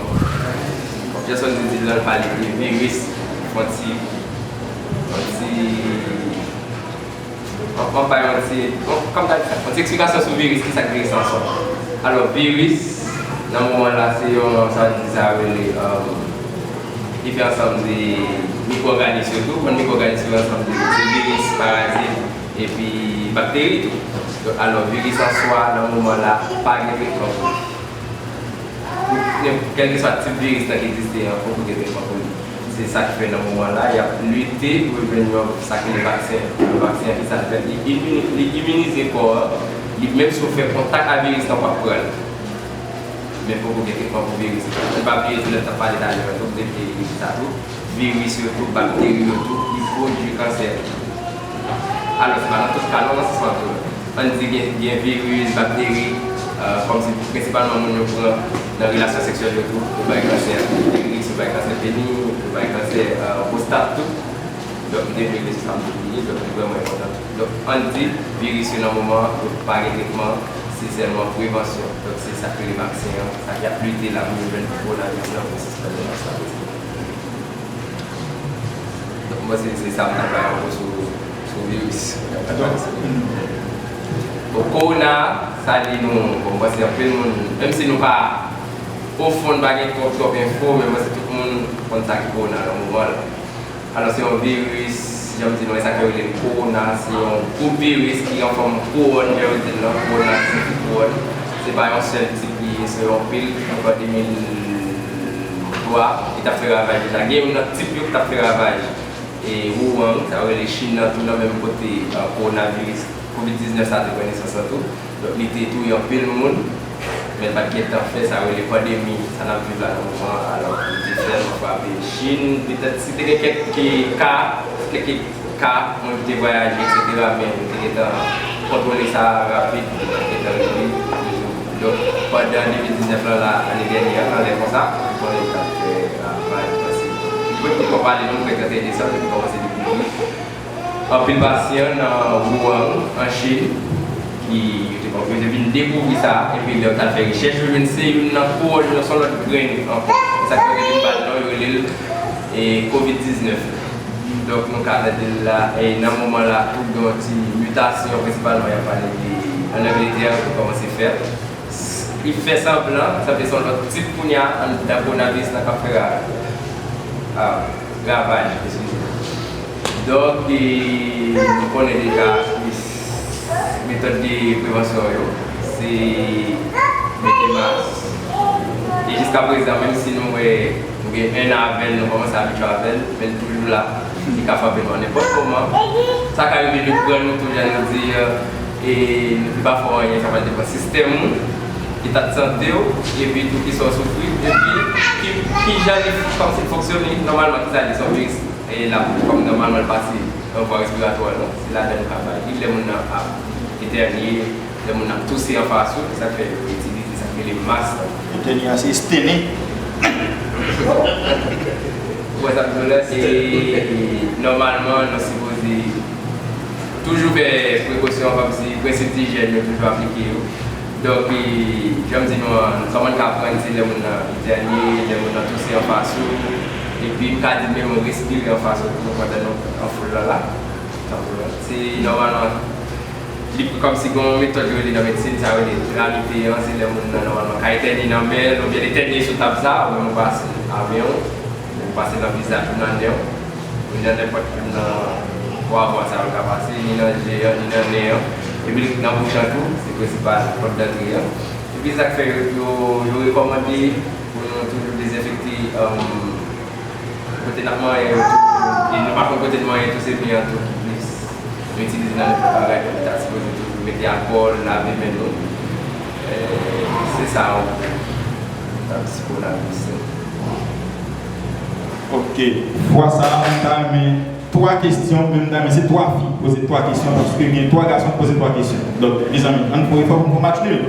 Bon, jan Sondy di l lan, l pale de viris, yon ti, yon ti An, an bay yon ti, bon, kòm ta di sa, yon ti eksplikasyon sou viris, kisa k viris an swa. Alò, viris, nan moman la, se yon, sa di sa rele, um, li fè ansanm de mikwòganis yo tou, konn mikwòganis yo ansanm de, se viris, parazit, epi bakteri tou. Donk, alò, viris an swa, nan moman la, pa gen tretman pou li. Pou nenp-, kèlkeswa tip viris lan ki egziste an, fòk ou gen tretman pou li. Se sa k fè nan moman la, y ap lite pou yo jwenn yon, sa k rele vaksen. Yon vaksen an, kisa l fè? Li imini-, li iminize kò an, li, menm si w fè kontak a viris lan, w ap pran l. Men fòk ou gen tretman pou viris lan. Ann pa bliye tou, lè n t ap pale talè a tou, m te bliye di sa tou. Viris yo tou, bakteri yo tou, ki pwodui kansè. Alò, se pa nan tout ka non, nan sans lan tou. Ann di gen, gen viris, bakteri, euh, kòmsi prensipalman moun yo pran nan relasyon seksyèl yo tou, yo bay kansè viris, yo bay kansè peni, yo bay kansè, euh, pwostat tou. Donk, m te vle di sa, m te bliye, donk, li vrèman enpòtan tou. Donk, ann di, viris yo nan moman an, yo pa gen tretman, se sèlman prevansyon. Donk, se sa k rele vaksen an, sa y ap lite la pou yo jwenn kowonaviris lan, pou sispann yon vaksen. Donk, mwen, se, se sa m ta bay yon mo sou, sou viris. Donk, Bon, kowona, sa li nou, bon, mwen panse anpil moun, menm si nou pa o fon, n pa gen twòp, twòp enfo, men mwen panse tout moun konn sa ki kowona nan moman la. Alò, se yon viris, jan m di nou, e sa k fè yo rele l kowona, se yon gwoup viris ki an fòm kouwòn, jan yo di l lan, kowona ki siyifi kouwòn. Se pa yon sèl tip li ye, se yon pil, yon pandemi l twa, ki t ap fè ravaj deja. Gen youn nan tip yo ki t ap fè ravaj e Wuhan, sa yo rele Chin nan tou nan menm kote, e, kowonaviris kovid diznèf sa te pran nesans lan tou. Donk, li te touye anpil moun, men l pa t gentan fè sa yo rele pandemi, sa n ap viv la nan moman an. Alò, li te sèlman frape Chin. Petèt, si te gen kèk, e, ka, kèk ka moun ki te vwayaje, etsetera, men yo te gentan kontwole sa rapid, yo te gentan regle. Donk, pandan de mil diznèf lan, la, ane dènye a, nan lè konsa, nou konnen li t ap fè ravaj, paske, mwen, pou pale, nou, mwen, trannteyen desanm, yo te kòmanse dekouvri anpil pasyan nan Wuhan, an Chin, ki yo te, yo te vin dekouvri sa, epi lè yo t al fè rechèch, yo jwenn se youn nan kowòn yo, se yon lòt grenn ankò. E sa k fè yo te vin ba l non, yo rele l, e, kovid diznèf. Donk, nou ka tande l la, e nan moman la, tou gen yon ti mitasyon, prensipalman, y ap pale de, ann Angletè, yo kòmanse fè l. Li fè sanblan, sanble se yon lòt tip kounye a, anndan kowonaviris lan k ap fè ra-, a, ravaj, eskize. Donk, e, nou konnen deja, metòd de prevansyon yo, se mete mas. E jiska prezan, menm si nou wè, nou gen en an avè l, nou kòmanse abitye avè l, men l toujou la. Li ka frape nou a nenpòt moman. Sa ka rive vin pran nou tou, jan nou di, e nou pi pa fè anyen, sa pral depann sistèm ou, eta de sante w, epi tou kisa w soufri, epi ki, kijan li kòmsi fonksyone nòmalman, kisa li se yon viris, e l ap kòm nòmalman l pase nan vwa respiratwa nou, se ladan l ka bay li, lè moun nan ap etènye, lè moun nan ap touse anfas ou, se sa k fè yo itilize sa k rele mas lan. Etènye a se estene. Ou wè sa m di w la, se nòmalman nou sipoze toujou fè prekosyon, kòmsi prensip dijèn yo toujou aplike yo. Donk, e, jan m di nou an, kòman n ka aprann se lè moun nan etènye, lè moun nan touse anfas ou, epi m ka di menm respire anfas ou tou pandan nou an foul lan la. Se nòmalman, li kòmsi gen yon metòd yo rele nan medsin, sa yo rele lamite an, se lè moun nan nòmalman ka etènye nan men l, oubyen l etènye sou tab sa, oubyen ou pase a men w, ou pase nan vizaj ou, nan nen w, ou nan nenpòt youn nan twa vwa sa yo ka pase, ni nan je an, ni nan nen an, epi nan bouch lan tou, se prensipal pòt dantre an. Epi sa k fè yo, yo, yo rekòmande pou nou toujou dezenfekte, um, kote n ap manyen yo tou, e nou pa konn kote n manyen tou, se men an tou ki plis nou itilize nan nenpòt bagay, donk nou ta sipoze toujou mete alkòl, lave men nou. E, se sa, yon, yon ti kowonaviris. Ok. Fwa sa a, m ta renmen twa kesyon, men m ta renmen se twa fi ki poze twa kesyon, paske gen twa gason ki poze twa kesyon. Donk, mezanmi, ann fè yon efò pou n fè yon match nul.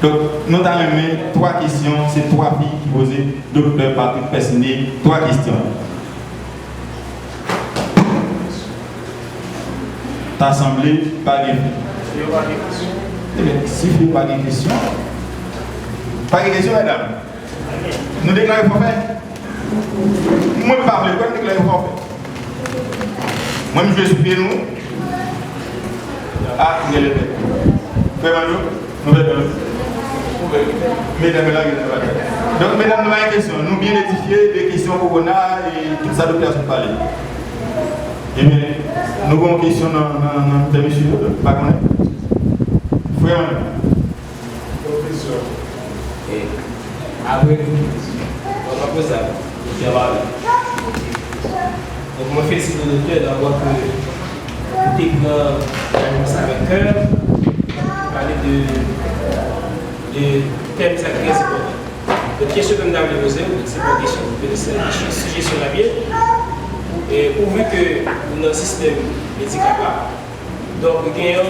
Donk, nou ta renmen twa kesyon, se twa fi ki poze Doktè Patrick Percinet twa kesyon. Ta sanble pa gen fi. Ebyen, si fi pa gen kesyon, pa gen kesyon, medam. Nou deklare fòfè? Mwen pa vle kwè nou deklare fòfè. Mwen, m jwe sou pye nou. A, m gen lepè. Frè Manno, nou fè pè. Medam yo lage nan bagay. Donk, medam, nou pa gen kesyon. Nou byen edifye de kesyon kowona e tout sa doktè a sot pale. Ebyen, nou gen yon kesyon nan, nan, nan mitan mesye yo, pa konnen. Frè Manno. Pwofesè. E apre nou, bon, apre sa, nou fè pale. Donk, mwen felisite nou doktè, dabò ke ou te pran sa avèk kè, pale de, de tèm sa ki trè enpòtan. Donk, kesyon ke m ta vle poze w, se pa kesyon, se sijèsyon la byen. E ou vle ke ou nan sistèm medikal la, Donk, gen yon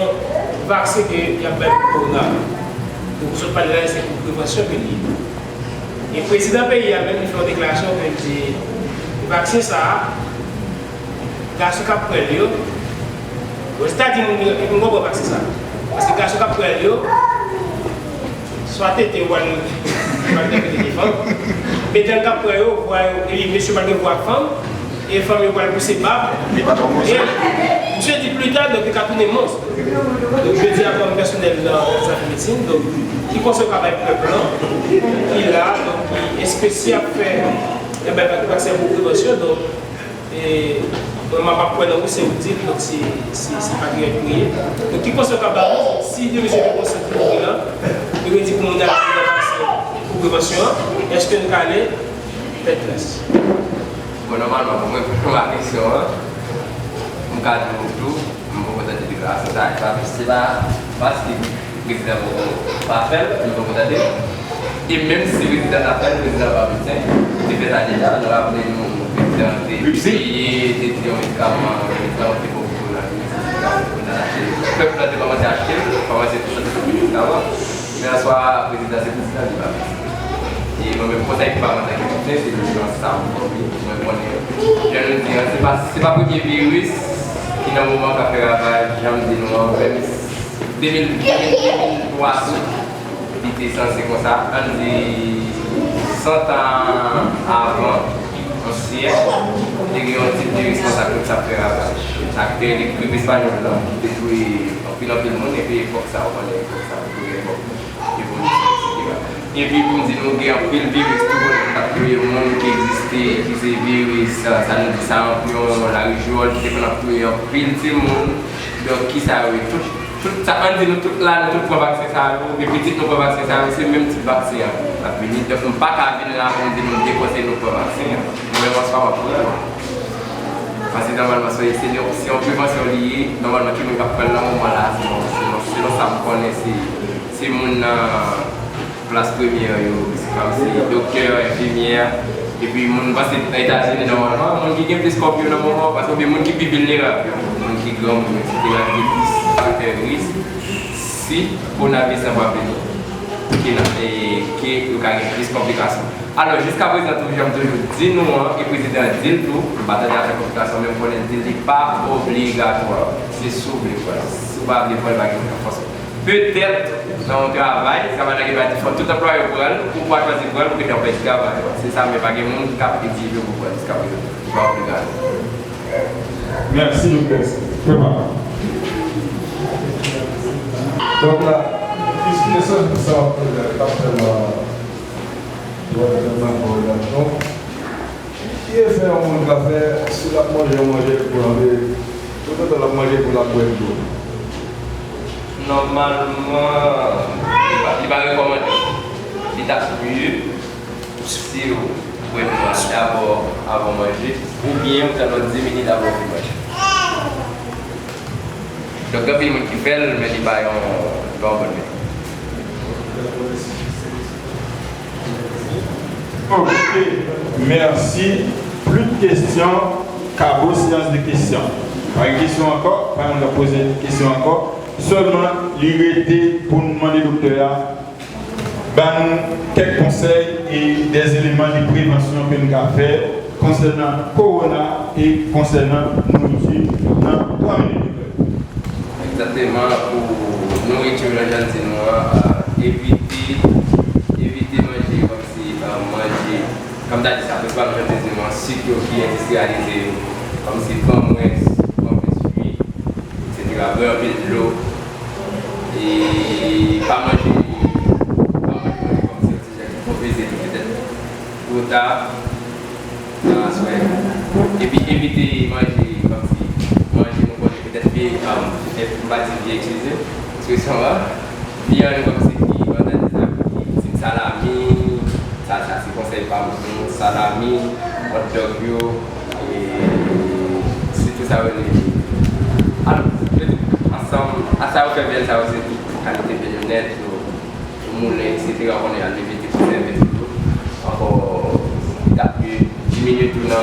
vaksen ke y ap bay pou kowona. Donk, sot pale la, se pou prevansyon ke li ye. E prezidan peyi a menm, li fè yon deklarasyon ke li di, vaksen sa a, gason k ap pran l yo, Ozetazini, m konpran vaksen sa a. Paske gason k ap pran l yo, swa tete yo pral, pral tete fanm, medam k ap pran yo, vwa yo, e mesye pral gen vwa fanm, E fanm yo pral pouse bab. E misye di pli ta, donk, li ka tounen mons. Donk, jodi a, kòm pèsonèl nan zafè medsin, donk, ki konsèy w ka bay pèp lan ki la, donk, ki espesye ap fè, e ben, vaksen pou prevansyon, donk, e, mwen, m ap kwè nan ou, se ou di l, donk, se, se, se patriyòt ou ye. Donk, ki konsèy w ka ba nou, si de mesye te konsèy pou mouri la, yo te di pou moun al nan vaksen pou prevansyon an, èske nou ka ale tèt klas? Bon, nòmalman, pou mwen reponn a kesyon an, m ka di nou tou, m poko tande deklarasyon sa a, e pa, se pa paske prezidan poko pa fè l, m poko tande l. E menm si prezidan ta fè l, prezidan pa medsen, li te fè sa deja, nou raple nou, prezidan te eseye, te di yon medikaman, yon medikaman ki te bon pou nan, nan lache. Pèp la te kòmanse achte l, kòmanse te soti sou medikaman. Men answa, prezidan se prezidan, li pa medsen. E mwen menm, konsèy ki ba mwen antanke medsen, se nan sa m fòme, mwen konnen, jan nou di an, se pa, se pa premye viris ki nan moman k ap fè ravaj, jan m di nou an, menm de mil, de mil, de mil twa sou, li te sanse konsa, ann di, san tan avan, yon syèk, te gen yon tip viris konsa ki t ap fè ravaj. Sa k te rele grip espanyòl lan, ki te touye anpil, anpil moun, epi epòk sa, ou konnen epòk sa, touye epòk evolisyon, etsetera. Epi pou m di nou, gen anpil viris tou konnen ki t ap touye moun ki egziste, ki se viris, sa nou di, saranpyon, larijwòl, ki te konn ap touye anpil timoun. Donk, ki sa yo ye? Tout, tout sa, ann di nou tout la, nou tout pran vaksen sa yo, oubyen pitit nou pran vaksen sa yo, se menm tip vaksen an k ap vini. Donk, m pa ka vin la pou m di nou m dekonseye nou pran vaksen an. Mwen menm, an swa, m ap pran l. Paske nòmalman, se, se yon, se yon prevansyon li ye. Nòmalman, ki moun k ap pran l nan moman la a, selon, selon, selon sa m konnen, se, se moun nan plas premyè yo, se kòmsi doktè, enfimyè, epi moun, m panse nan Etazini, nòmalman, moun ki gen plis kòb yo nan moman, paske oubyen moun ki pi vilnerab yo, moun ki granmoun, etsetera, ki gen plis faktè risk, si kowonaviris lan pral vini, ke nan, e, ke yo ka gen plis konplikasyon. Alò, jiskaprezan tou, jan m toujou di nou an, e prezidan an di l tou, m pa tande afè konplikasyon, men m konnen l di l li pa obligatwa. Se si w vle pran l. Si w pa vle pran l, pa gen moun k ap fòse w. Petèt, nan yon travay, travay la gen bagay ki fè tout anplwaye yo pran l, ou pa chwazi pran l, ou gentan pèdi travay ou an. Se sa, men pa gen moun ki ka egzije w pou pran l jiskaprezan. Li pa obligatwa. Mèsi, doktè. Donk la, piske se sa w ap fè la, Ki efè yon moun ka fè si l ap manje yon manje pou l anpe, toutotan l ap manje pou l ap bwè dlo? Nòmalman, li pa, li pa rekòmande. Li t ap miye si w bwè dlo a dabò avan w manje, oubyen w tann yon dis minit avan w fin manje. Donk, gen anpil moun ki fè l, men li pa yon, li pa yon bòn metòd. Ok, mèsi. Plis kesyon, Kabo, seyans de kesyon. Pa gen kesyon ankò? Pa gen moun k ap poze kesyon ankò? Sèlman, li rete pou n mande doktè a ba nou kèk konsèy e dè eleman de prevansyon ke n ka fè konsènan kowona e konsènan nouriti nan twa minit. Egzakteman, pou nouriti yo, jan l di nou an, evite, evite manje kòmsi, manje, kòm m ta di sa, prensipalman jan m te di nou an, sik yo ki endistriyalize yo, kòmsi framwèz, framwèz fwi, etsetera. Bwè anpil dlo. E pa manje, pa manje manje kòmsi yon ti jan ki twò peze tou petèt twò ta nan aswè. Epi evite manje kòmsi manje nou konnen petèt vye, m pa di vye, eskize ekspresyon an, vyann kòmsi ki, m pa ta di sa, ki ti salami, sa, sa se konsèy pa m pou nou, salami, hot dog yo, e sitou sa yo rele, alò, yo tout ansanm, a sa yo fè vyann sa yo, se tout kalite vyann yo nèt, yo, yo moulen, etsetera, konnen al leve te konsève tou. Ankò, li t ap miye diminye tou nan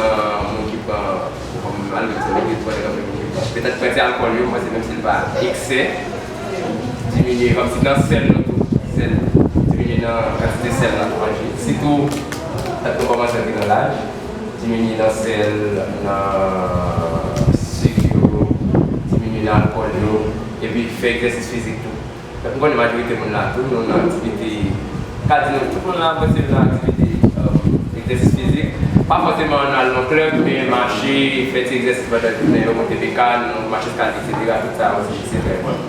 moun ki pran, kòm alkòl, moun ki pran, moun ki pran. Petèt pran ti alkòl yo, m panse menm si l pa eksè, diminye kòmsi nan sèl nou tou, sèl, diminye nan kantite sèl n ap manje. Sitou, tank nou kòmanse antre nan laj, diminye nan sèl, nan sik yo, diminye nan alkòl yo, epi fè egzèsis fizik tou. M konnen majorite moun la tou, nou nan aktivite, m ka di nou tout moun la, m panse nou nan aktivite, egzèsis fizik, Pa fòseman al nan klèb, men mache, fè ti egzèsis pandan jounen yo, monte bekàn, mache eskalye, etsetera. Tout sa yo se, se trè enpòtan.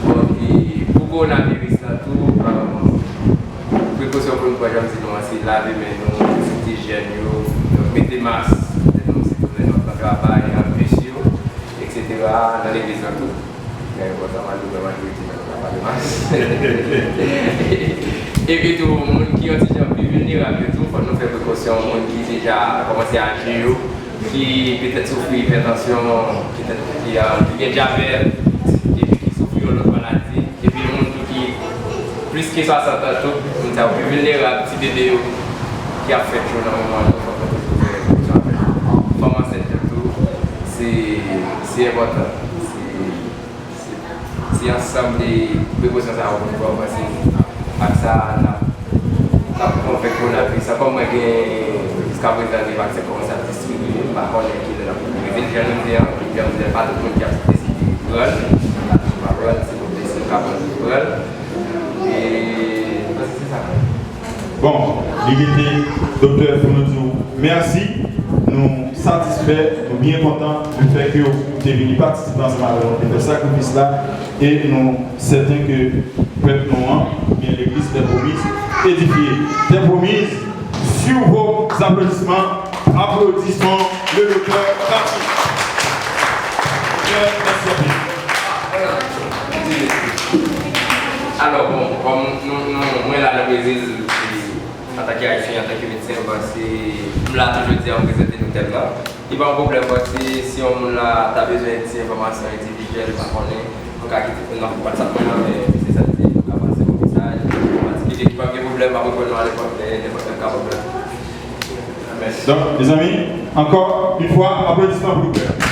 Donk, e, pou kowonaviris lan tou, e, prekosyon pou nou pran, jan m di nou an, se lave men nou, soti jèn yo, donk mete mas lè nou, sitou lè nou ap nan travay, nan bis yo, etsetera, nan legliz lan tou. Men bon, sa m ap di w, majorite nan nou pa pale mas. Epi tou, moun ki yon ti jan pi vilnerab yo tou, fòk nou fè prekosyon. Moun ki deja kòmanse aje yo, ki petèt soufri ipètansyon, petèt ki, ah, ki gen dyabèt, epi ki soufri yon lòt maladi, epi moun tou ki plis ke swasant an tou, moun sa yo pi vilnerab, ti bebe yo ki ap fèt yo nan moman yo, fòk nou toujou fè prekosyon avèk yo. Fanm ansent yo tou, se, se enpòtan. Se, se, se ansanm de prekosyon sa yo pou nou pran, paske ak sa n ap, n ap konvèk kowonaviris la. Kòm mwen gen, jiskaprezan gen vaksen kòmanse ap distribiye, m pa konnen kilè n ap rive. Jan nou di an, jan nou di an, pa tout moun ki ap deside pran l, pa pran l, se pou deside ka pran l, pran l. E, m panse se sa. Bon, li rete, doktè, pou nou di w mèsi. Nou satisfè, nou byen kontan lefètke w te vini patisipe ansanm avè nou, te fè sakrifis la, e nou sèten ke pèp nou an, oubyen legliz Terre Promise edifye. Terre Promise, sous vos applaudissements, applaudissons le docteur Patrick. Doktè, mèsi anpil. Alò, bon, kòm nou, nou, mwen la nan Brezil, epi antanke Ayisyen, antanke medsen, m panse m la tou jodi a, m prezante nou tèm nan. Li pa yon pwoblèm, m panse si yon moun la ta bezwen ti enfòmasyon endividyèl, m pa konnen, nou ka kite nou nan WhatsApp mwen nan, men se sa m di, nou ka pase yon mesaj, patikilye ki p ap gen pwoblèm, m ap reponn nou a nenpòt lè, nenpòt lè m kapab la. Mèsi. Donk, mezanmi, ankò yon fwa, aplodisman pou doktè.